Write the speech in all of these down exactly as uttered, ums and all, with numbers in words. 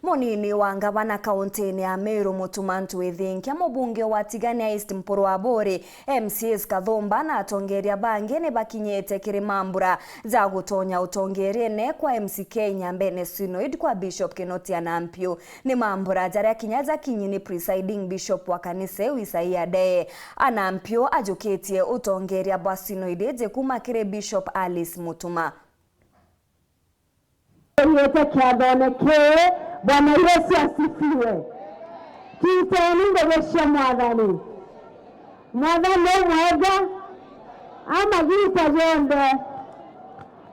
Munini wa ngavana kauntini ya Meru, Mutuma Ntwithinkia, mubunge wa Tigania East Mpuru Aburi, M C As Kathumba na atongeria bangi ni bakinyite kiri mambura ja gutonya utongeriene kwa M C K Nyambene Synod kwa Bishop Kinoti Anampiu. Ni mambura jaria kinya jakinyi ni presiding bishop wa kanisa iu Isaia Ndee. Anampiu ajukitie utongeria bwa Synod iji kuma kiri Bishop Alice Mutuma. Nginyite kiathone kii. Bwana Yesu asifiwe. Kiiteni ngugi cia Mwathani. Mwathani umwega, a magiita jonthe.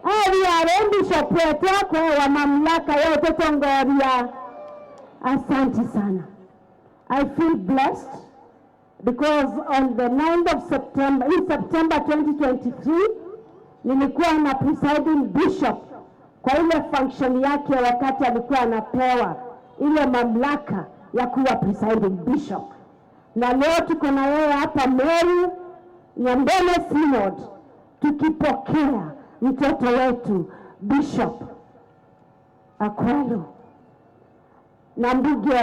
Eri ari Bishop wetu akwewa mamlaka ya ututongoria. Asanti sana. I feel blessed because on the ninth of September, in September twenty twenty-three, nilikuwa na presiding bishop kwa ile function yake wakati alikuwa anapewa ile mamlaka ya kuwa presiding bishop. Na leo tuko na yeye hapa Meru, Nyambene Synod, tukipokea mtoto wetu Bishop Akwelo. Na mbuge,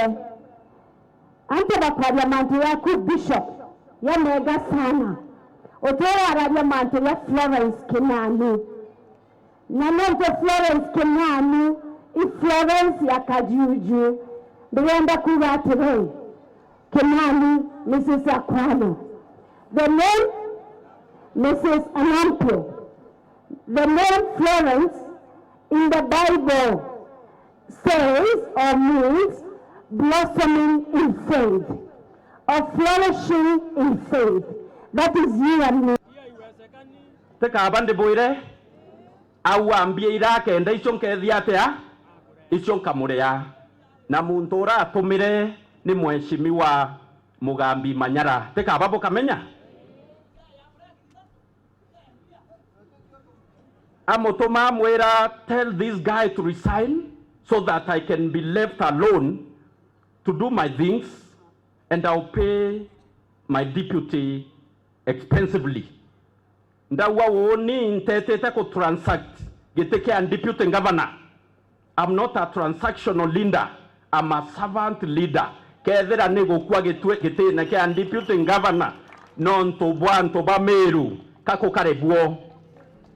antu bakwaria mantu yaku, Bishop, ya mega sana. Uti wararia mantu ya Florence Kinani. Na nontu Florence Kinani i Florence ya Kajuju, ndirenda kuuga atiri, Kinani, Missus Akwano. The name, Missus Anampio. The name Florence in the Bible says or means blossoming in faith or flourishing in faith. That is you and me. Tikaba ndibwire, au ambia iraa kenda icio nkethia atia, icio nkamuria. Na muntu uratumire ni Mheshimiwa Mugambi Manyara. Tikaba bukamenya? Amutuma amwira, "Tell this guy to resign so that I can be left alone to do my things and I'll pay my deputy expensively." Ndauga, "Uuni ntetite ku transact giti kia deputy governor. I'm not a transactional leader, I'm a servant leader." Kethira ni gukua gitwi-, gitine kia deputy governor nontu bwa antu ba Meru, ka kukare buo.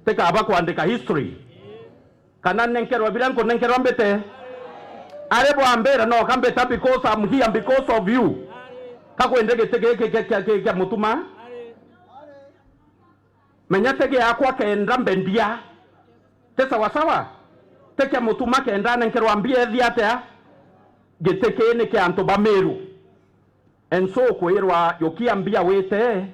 Tikaba kwandika history. Kana nenkerwa biria nkunenkerwa mbite? Ari bwambira no kambita because I'm here because of you. Ka kwende giti giki kia, kia, kia, kia Mutuma? Menya ti giakwa kenda mbe mbia. Ti sawa sawa? Ti kia Mutuma kenda nenkerwa mbia ethia atia? Giti kii ni kia antu ba Meru. And so ukwirwa jukia mbia wite,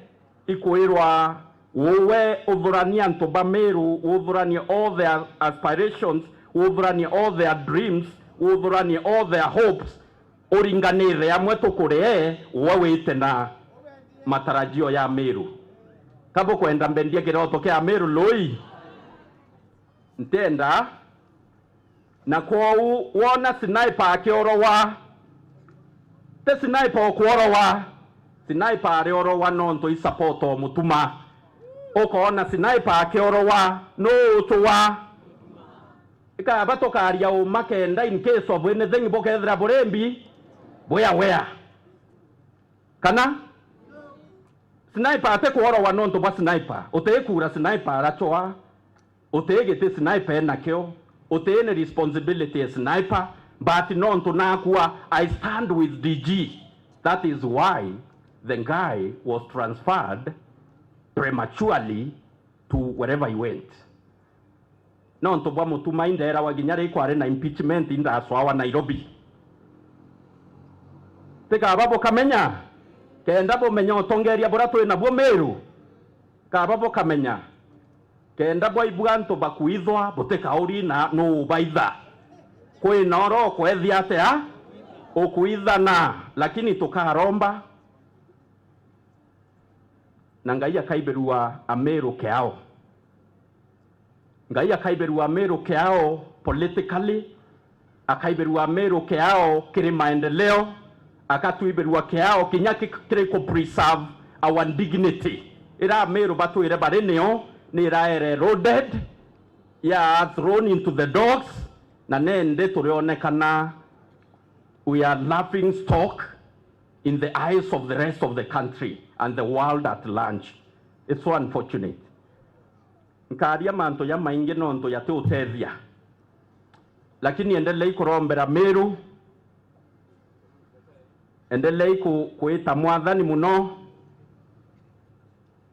ikwirwa uwe uthuranie antu ba Meru, uthuranie all their aspirations, uthuranie all their dreams, uthuranie all their hopes, uringanire amwe tukurie, uwe wite na matarajio ya Meru. Ka bukwenda mbendie kiroto kia Meru lui? Ntienda. Na kwou wona sniper akiorowa, ti sniper ukuorowa, sniper ariorowa nontu i support o Mutuma. Ukoona sniper akiorowa, nuu utuwa? Ikaba tukaria uma kenda in case of anything bukethira buri mbi, bwi aware. Kana? Sniper atikuorowa nontu bwa sniper. Utikura sniper arachwa. Uti giti sniper enakio. Uti ni responsibility ya sniper. But nontu nakua, I stand with D G. That is why the guy was transferred prematurely to wherever he went. Nontu bwa Mutuma indeerawa kinya ri kwari na impeachment indacwawa Nairobi. Tikaba bukamenya, kenda bumenya utongeria buria twi nabuo Meru. Kaba bukamenya, kenda bwaibua antu bakwithwa butikauri na nuu ubaitha. Kwina oro ukwethia atia? Ukwithana, lakini tukaromba. Na Ngai akaibirua Ameru kiao. Ngai akaibirua Ameru kiao politically, akaibirua Ameru kiao kiri maendeleo, akatwibirua kiao kinya ki-, kiri ku preserve our dignity. Ira Ameru batwire bari nio, ni iraere eroded, ya thrown into the dogs, na nende turionekana We are laughing stock in the eyes of the rest of the country and the world at large. It's so unfortunate. Nkaria mantu jamaingi nontu jati utethia. Lakini endelei kurombera Meru, endelei ku-, kwita Mwathani muno,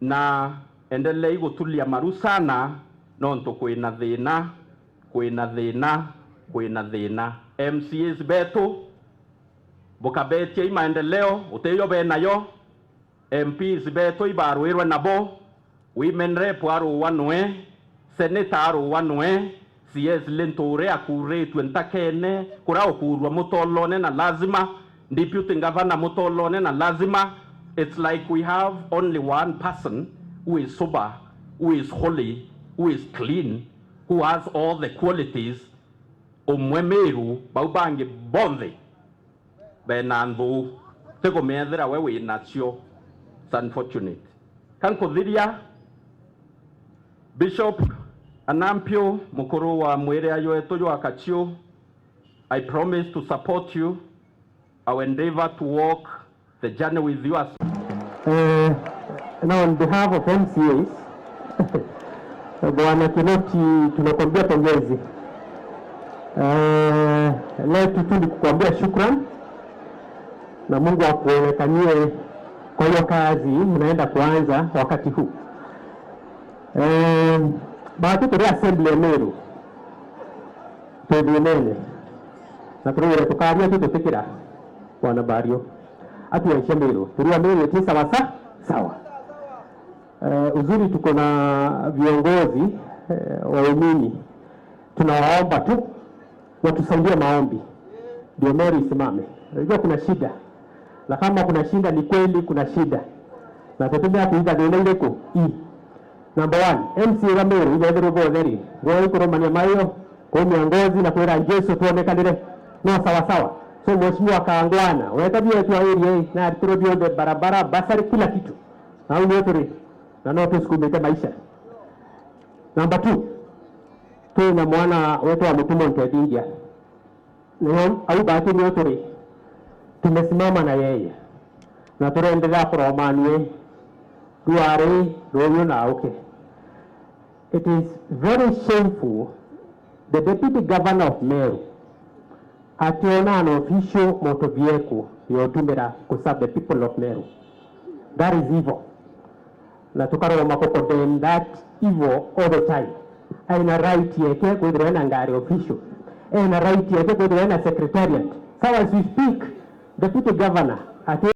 na endelei gutulia maru sana, nontu kwina thina, kwina thina, kwina thina. M C As betu, bukabetiai maendeleo, utiyo benayo. M Ps betu ibarwirwe nabo, women rep arua nwe, senator arua nwe, C S Linturi akuritue ntakene, kuria ukurua mutolone na lazima, deputy governor mutolone na lazima. It's like we have only one person who is sober, who is holy, who is clean, who has all the qualities. Umwe Meru, bau bangi bonthe bena nthuu, tigumeethira we wi nacio. It's unfortunate. Ka nkuthiria, Bishop Anampiu, mukuru wa mwiri ayo wetu jwa Kachiu, I promise to support you. I will endeavor to walk the journey with you as Eh, na on behalf of M C As, Bwana Kinoti, tunakuambia pongezi. Eh, letu tu ni kukuambia shukran na Mungu akuonekanie kwa hiyo kazi mnaenda kuanza wakati huu. Eh, bahati tuli assembly ya Meru, twi thiinene, na turugire tukaria tu tutikira Bwana Bario. Atuaisha Meru, turua Meru iti sawa sa-, sawa. Eh, uzuri tuko na viongozi, eh, waumini. Tunawaomba tu watusaidie maombi, ndio Meru isimame. Unajua kuna shida, na kama kuna shida, ni kweli kuna shida, na tutumia kuiga thina iriku i number one, M C A wa Meru, ibethirwo botheri, ngwao ikurumania mayo, kuumia ngozi na kwira Jesu tuonekanire. No sawa sawa. So, Mheshimiwa Kangwana, weta bietu area ii, na aritirwe bionthe, barabara, basari, kila kitu. Na au nio turi, na no tusukumite maisha. Number two, twina mwana wetu wa Mutumo Ntethingia. Nio au bati nio turi, tumesimama na yeye na turaendelea kuromanue ruari ruyu na auke. It is very shameful, the deputy governor of Meru ationa an official motor vehicle yotumira ku serve the people of Meru. That is evil. Na tukaroma ku condemn that evil all the time. Aina right yeke kwithirwa ena ngari official. Ena right yeke kwithirwa ena secretariat. So as we speak, deputy governor ati